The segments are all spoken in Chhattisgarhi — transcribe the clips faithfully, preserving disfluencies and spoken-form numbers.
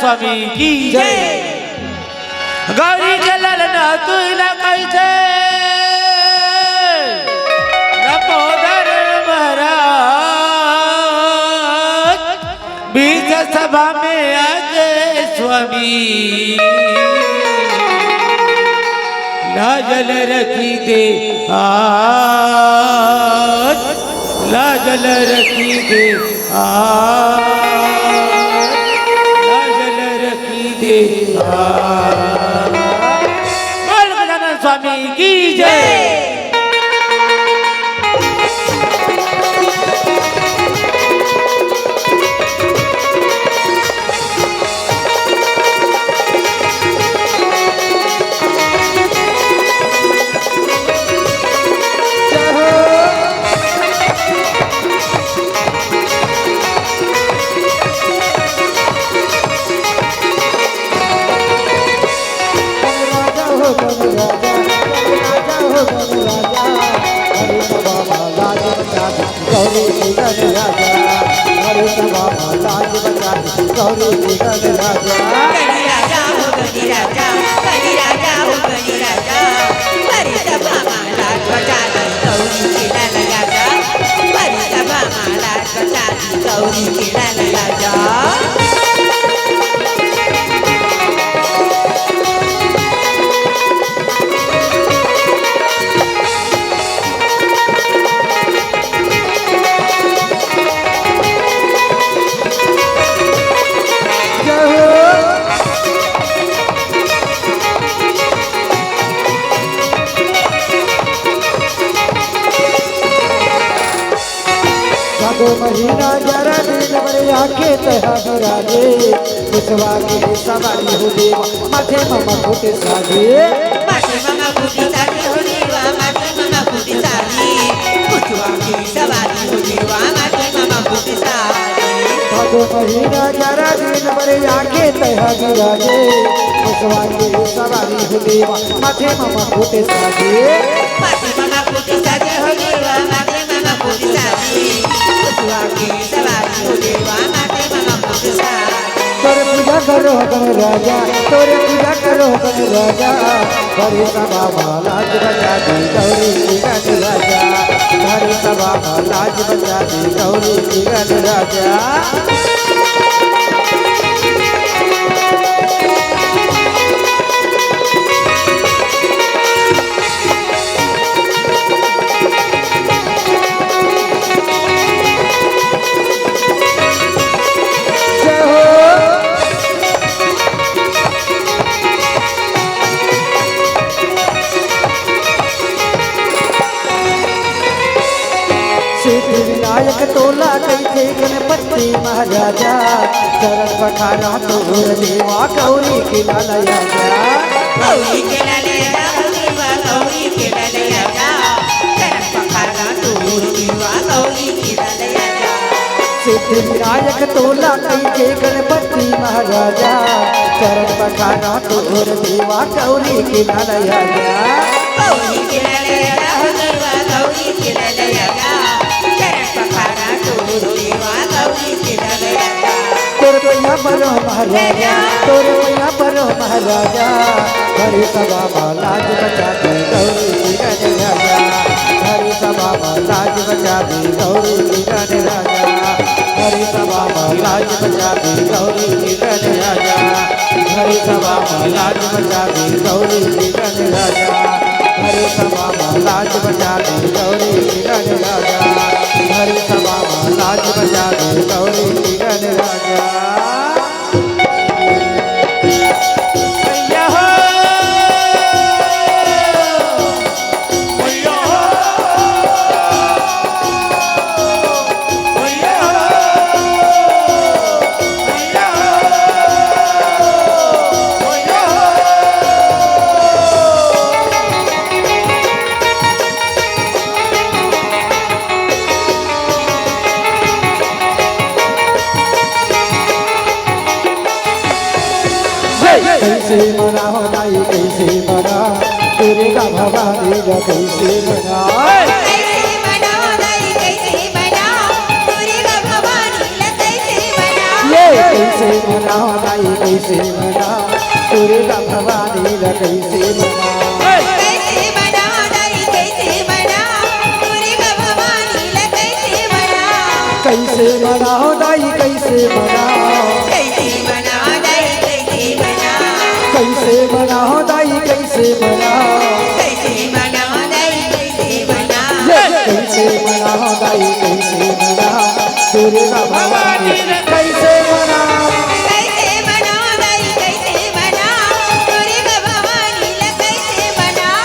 स्वामी की जय। गौरी के ललना तू न कैसे लंबोदर महाराज, बीच सभा में आके स्वामी लाजल रखी दे आज, लाजल रखी दे आज, लाजल रखी दे आज। बोल गजानन स्वामी की जय। गौरी के गण राजा, गौरी के गण राजा। गणराजा हो गणराजा, गणराजा हो गणराजा, भरी सभा मा लाज बजा दे गौरी के लाल राजा, भरी सभा मा लाज बजा दे गौरी के लाल राजा। भादो महीना ग्यारह दिन बड़े आके तहा विराजे, पुछवा के सवारी हो देवा, माथे मा मुकुट साजे। माथे मा मुकुट साजे हो देवा, माथे मा मुकुट साजे। पुछवा के सवारी हो देवा, माथे मा मुकुट साजे। भादो महीना ग्यारह दिन बड़े आके तहा विराजे, पुछवा के सवारी हो देवा, माथे मा मुकुट साजे। माथे मा मुकुट साजे हो देवा, माथे मा मुकुट साजे। पुछवा के सवारी हो देवा, माथे मा मुकुट साजे। तोरे पूजा करो गण राजा, तोरे पूजा करो गण राजा। भरी सभा मा लाज बजा दे गौरी के गण राजा, भरी सभा मा लाज बजा दे गौरी के गण राजा। जय हो। सिद्धि विनायक तोला कहिथे गणपति महाराजा, चरण पखारा तोर देवा गौरी के लाल आजा। गौरी के लाल आजा, देवा गौरी के लाल आजा, चरण पखारा तोर देवा गौरी के लाल आजा। सिद्धि विनायक तोला कहिथे गणपति महाराजा, चरण पखारा तोर देवा गौरी के लाल आजा। गौरी के लाल आजा, देवा गौरी के लाल आजा, चरण पखारा तोर देवा गौरी के लाल आजा। तोर पैया परो महाराजा, तोर पैया परो महाराजा, भरी सभा मा लाज बचा दे गौरी के गण राजा, भरी सभा मा लाज बचा दे गौरी के गण राजा, भरी सभा मा लाज बचा दे गौरी के गण राजा, भरी सभा मा लाज बचा दे गौरी के गण राजा, भरी सभा मा लाज बचा दे गौरी के गण राजा, भरी सभा मा लाज बचा दे गौरी के गण राजा। कैसे मनाओ दाई, कैसे मनाओ दुर्गा भवानी ला, कैसे मनाओ? कैसे मनाओ दाई, कैसे मनाओ दुर्गा भवानी ला, कैसे मनाओ? ये कैसे मनाओ दाई, कैसे कइसे मनाव दुर्गा भवानी ला, कइसे मनाव? कइसे मनाव दाई, कइसे मनाव दुर्गा भवानी ला, कइसे मनाव? कइसे मनाव दाई, कइसे मनाव? कइसे मनाव दाई, कइसे मनाव? कइसे मनाव दाई, कइसे मनाव? कइसे मनाव दाई, कइसे मनाव? ये कइसे मनाव दाई, कइसे मनाव दुर्गा भवानी, कइसे मनाव? कइसे मनाव दाई, कइसे मनाव दुर्गा भवानी ला, कइसे मनाव?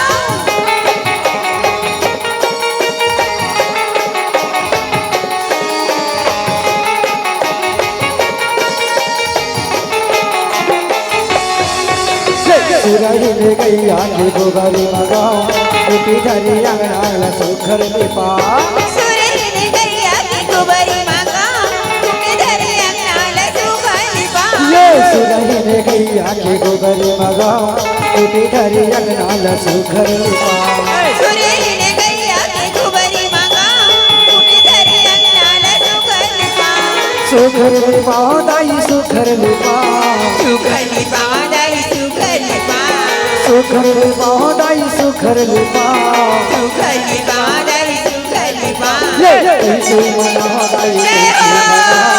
सुरहिन गइया के गोबरी मगाव, कुटी धरी अंगना ला सुघर लिपाव। सुरहिन गइया के गोबरी मगाव, कुटी धरी अंगना ला सुघर लिपाव। ये सुरहिन गइया के गोबरी मगाव, कुटी धरी अंगना ला सुघर लिपाव। सुरहिन गइया के गोबरी मगाव, कुटी धरी अंगना ला सुघर लिपाव। सुघर लिपाव दाई, सुघर लिपाव। सुघर लिपाव दाई, सुघर लिपाव। सुघर लिपाव दाई, सुघर लिपाव। सुघर लिपाव दाई, सुघर लिपाव। ये कइसे मनाव दाई, जय कइसे हो। मनाव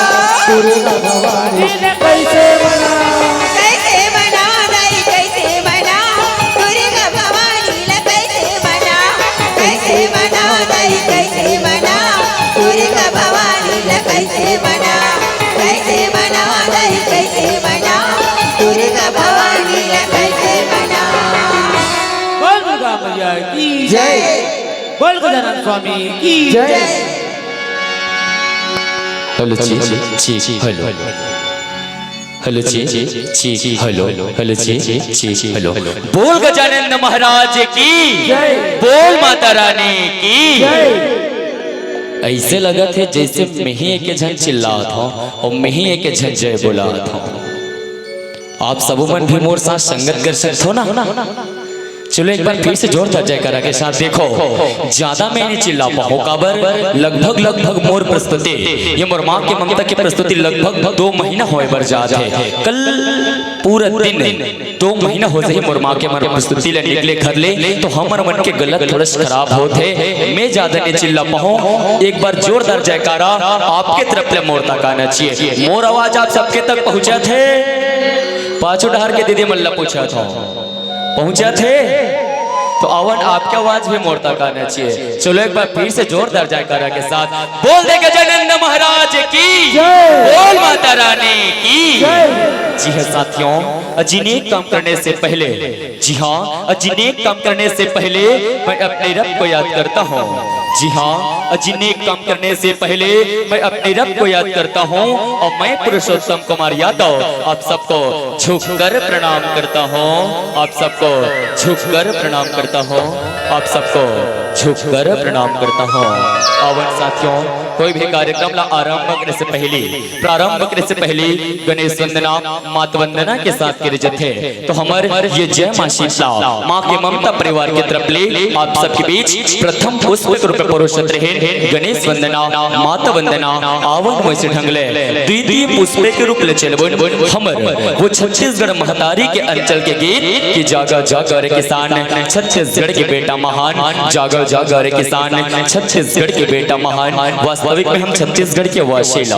दुर्गा भवानी, कइसे मनाव? कइसे मनाव दाई, कइसे मनाव दुर्गा भवानी ला, कइसे मनाव? कइसे मनाव दाई, कइसे मनाव दुर्गा भवानी ला, कइसे मनाव? कइसे मनाव दाई, कइसे मनाव दुर्गा भवानी ला, कइसे मनाव? बोल दुर्गा मैया की जय। बोल गजानन स्वामी की जय। Hello, check, check, hello. Hello, check, check, hello. Hello, check, check, hello. बोल गजानन महाराज की जय। बोल माता रानी की जय। अइसे लगत हे जइसे मेही एके झन चिल्लात हंव अउ मेही एके झन जय बोलात हंव। आप सबो मन भी मोर साथ संगत कर सकथो ना? चलो, एक बार फिर से जोरदार जयकारा के साथ। देखो, ज्यादा मैं नइ चिल्ला पाहूं, काबर लगभग, लगभग मोर प्रस्तुति, ये मोर मां के ममता के प्रस्तुति लगभग दो महीना होय बर जात हे। कल पूरा दिन दो महीना हो जाही मोर मां के हमर प्रस्तुति ले निकले घर ले, तो हमर मन के गला थोड़ा सा खराब होत हे। मैं ज्यादा नइ चिल्ला पाहूं, एक बार जोरदार जयकारा आपके तरफ ले मोर तक आना चाहिए। मोर आवाज आप सबके तक पहुंचत हे? पाछू डहर के दीदी मन ला पूछत हंव, पहुंचत हे? तो आवन, आपके आवाज भी मोर तक आना चाहिए। चलो, एक बार फिर से जोरदार जयकारा के साथ बोल दे गजानंद महाराज की जय। बोल माता रानी की जय। जी हां साथियों, अजी नेक काम करने से पहले, जी हां, अजी नेक काम करने से पहले मैं अपने रब को याद करता हूं। जी हां, अजी नेक काम करने से पहले मैं अपने रब को याद करता हूं और मैं पुरुषोत्तम कुमार यादव आप सबको झुककर प्रणाम करता हूं, आप सबको झुककर प्रणाम करता हूं, आप सबको झुककर प्रणाम करता हूं। आवन साथियों, कोई भी कार्यक्रम ला आरंभ करने से पहले, प्रारंभ करने से पहले गणेश वंदना, माता वंदना के साथ करे जाथे। तो हमर ये जय मां शीतला, मां के ममता परिवार के तरफ ले आप सबके बीच प्रथम पुष्प के रूप में परोसत रहे गणेश वंदना, माता वंदना। आवन वइसे ढंग ले द्वितीय पुष्प के रूप ले चलबन हमर वो छत्तीसगढ़ महतारी के अंचल के गीत कि जागा जागा रे किसान, छत्तीसगढ़ के बेटा महान, जागा जागा रे किसान, छत्तीसगढ़ के बेटा महान। वास्तविक में हम छत्तीसगढ़ के वासी ला,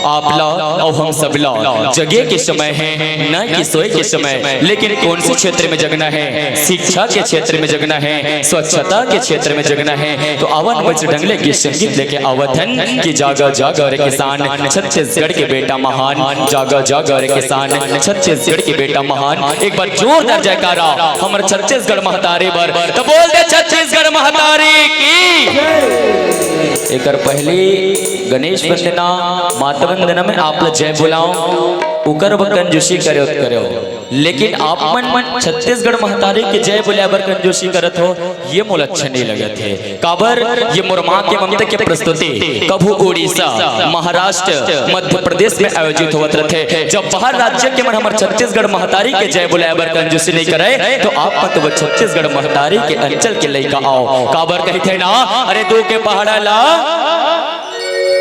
आप ला अउ हम सब ला जगे के समय हे, न कि सोए के समय। लेकिन कौन से क्षेत्र में जगना हे? शिक्षा के क्षेत्र में जगना हे, स्वच्छता के क्षेत्र में जगना हे। तो आवन वइसे ढंग ले गीत संगीत लेके आवत हन कि जागा जागा रे किसान, छत्तीसगढ़ के बेटा महान, जागा जागा रे किसान, छत्तीसगढ़ के बेटा महान। एक बार जोरदार जयकारा हमर छत्तीसगढ़ महतारी बर, तो बोल दे छत्तीसगढ़ महतारी की। एकर पहली गणेश वंदना, माता वंदना में आप ला जय बुलाओ, उकर ब कंजूसी करे उत करे हो, लेकिन आप मन, मन छत्तीसगढ़ महतारी के जय बुलाए बर कंजूसी करत हो, ये मोला अच्छा नहीं लगत हे। काबर ये मोर माँ के ममता के प्रस्तुति कभू उड़ीसा, महाराष्ट्र, मध्य प्रदेश में आयोजित होवत रथे। जब बाहर राज्य के मन हमर छत्तीसगढ़ महतारी के जय बुलाए बर कंजूसी नहीं करे, तो आप मन तो वो छत्तीसगढ़ महतारी के अंचल के लइका आओ। काबर कहिथे ना, अरे दू के पहाड़ा ला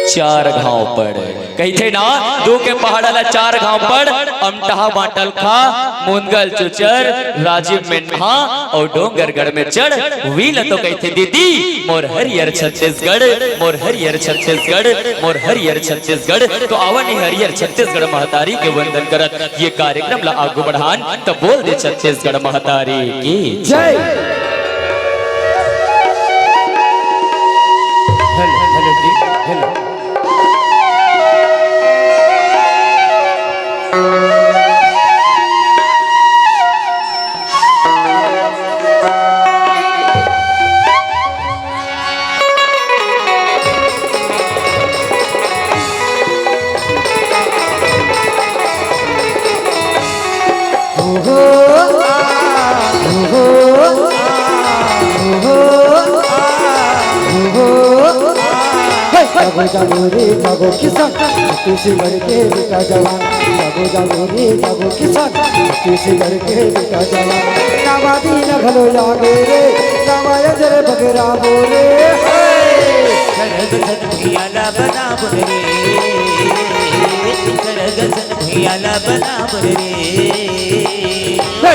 चार घांव पड़। कहिथे ना, दू के पहाड़ा ला चार घांव पड़, अमटहा बांटल खा, मुनगल चुचर, राजिम में नहा, अउ डोंगरगढ़ में चढ़। उही ला तो कहिथे दीदी, मोर हरियर छत्तीसगढ़, मोर हरियर छत्तीसगढ़, मोर हरियर छत्तीसगढ़। तो आवा नी हरियर छत्तीसगढ़ महतारी के वंदन करत ये कार्यक्रम ला आगू बढ़ान, त बोल दे छत्तीसगढ़ महतारी की जय। हेलो, हेलो जी, हेलो। जागो जागो रे जागो किसान, छत्तीसगढ़ के बेटा जवान। जागो जागो रे जागो किसान, छत्तीसगढ़ के बेटा जवान। नवा दिन घलो आगे रे, नवा अजर बगरा बोले। सरग सन भुइयां ला बनाबो रे, सरग सन भुइयां ला बनाबो रे।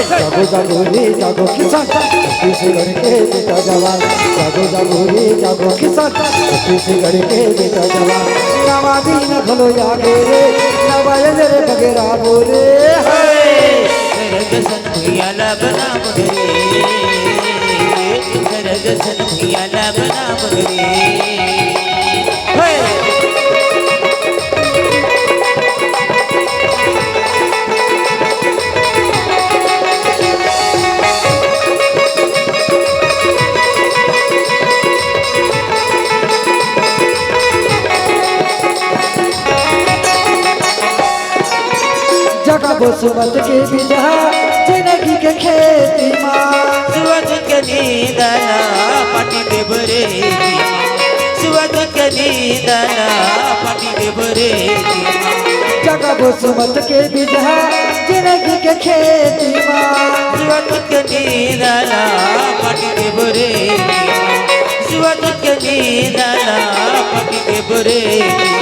जागो जागो रे जागो किसान, छत्तीसगढ़ के बेटा जवान। जागो जागो रे जागो किसान, छत्तीसगढ़ के बेटा जवान। नवा दिन घलो आगे रे, नवा अजर बगरा बोले। सरग सन भुइयां ला बनाबो रे, सरग सन भुइयां ला बनाबो रे। जगाबो सुमत के बिजहा जिनगी के खेती मा। सुवा दूध के नींद ला पानी देबो रे। सुवा दूध के नींद ला पानी देबो रे। जगाबो सुमत के बिजहा जिनगी के खेती मा। सुवा दूध के नींद ला पानी देबो रे। सुवा दूध के नींद ला पानी देबो रे।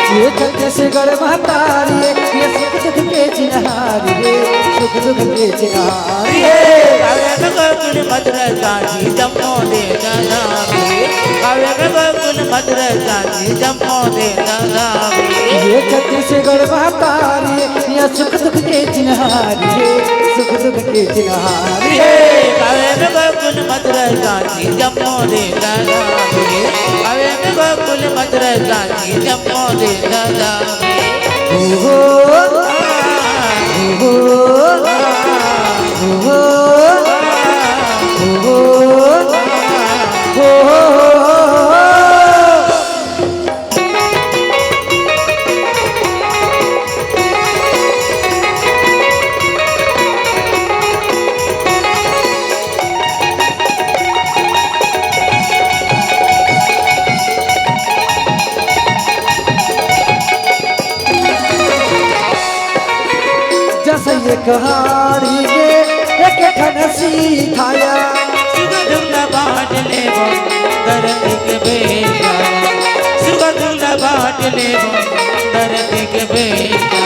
ये छत्तीसगढ़ महतारी, ये सुख दुख के चिन्हारी रे, सुख दुख के चिन्हारी रे। गावे में गोकुल मथुरा काशी जम्मो देता नाम रे। गावे में गोकुल मथुरा काशी जम्मो देता नाम रे। ये छत्तीसगढ़ महतारी, ये सुख दुख के चिन्हारी रे, सुख दुख के चिन्हारी रे। गावे में गोकुल मथुरा काशी जम्मो देता नाम रे। गावे में गोकुल मथुरा काशी जम्मो देता नाम रे। ओ हो, ओ हो, ओ हो, ओ हो, ओ हो। जस एक हाड़ी में एक ठन सीखाया। सुख दुख ला बांट लेबो धरती के बेटा, सुख दुख ला बांट लेबो धरती के बेटा।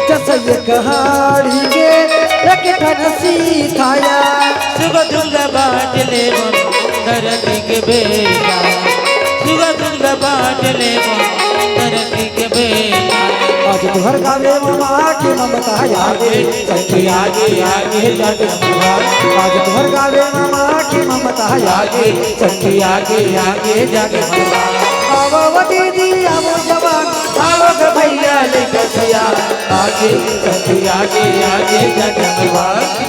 जस एक हाड़ी में एक ठन सीखाया। सुख दुख ला बांट लेबो धरती के बेटा, सुख दुख ला बांट लेबो धरती के बेटा। आज तुहर गावे मामा के ममता आगे, सबके आगे आगे जग मरवा। आज तुहर गावे मामा के ममता आगे, सबके आगे आगे जग मरवा। आवो वो दीदी, आवो जवान, आवो ग भैया लेकर सिया। आगे सबके आगे आगे जग मरवा।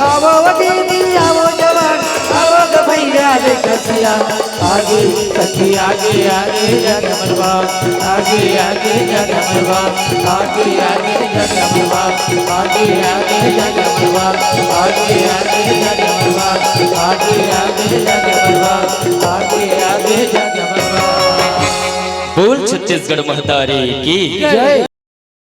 आवो वो दीदी, आवो जवान, आवो ग भैया लेकर सिया। आगे सखी आगे आगे जग मरवा, आगे आगे जग मरवा, आगे आगे जग मरवा, आगे आगे जग मरवा, आगे आगे जग मरवा, आगे आगे जग मरवा, आगे आगे जग मरवा। बोल छत्तीसगढ़ महतारी की जय।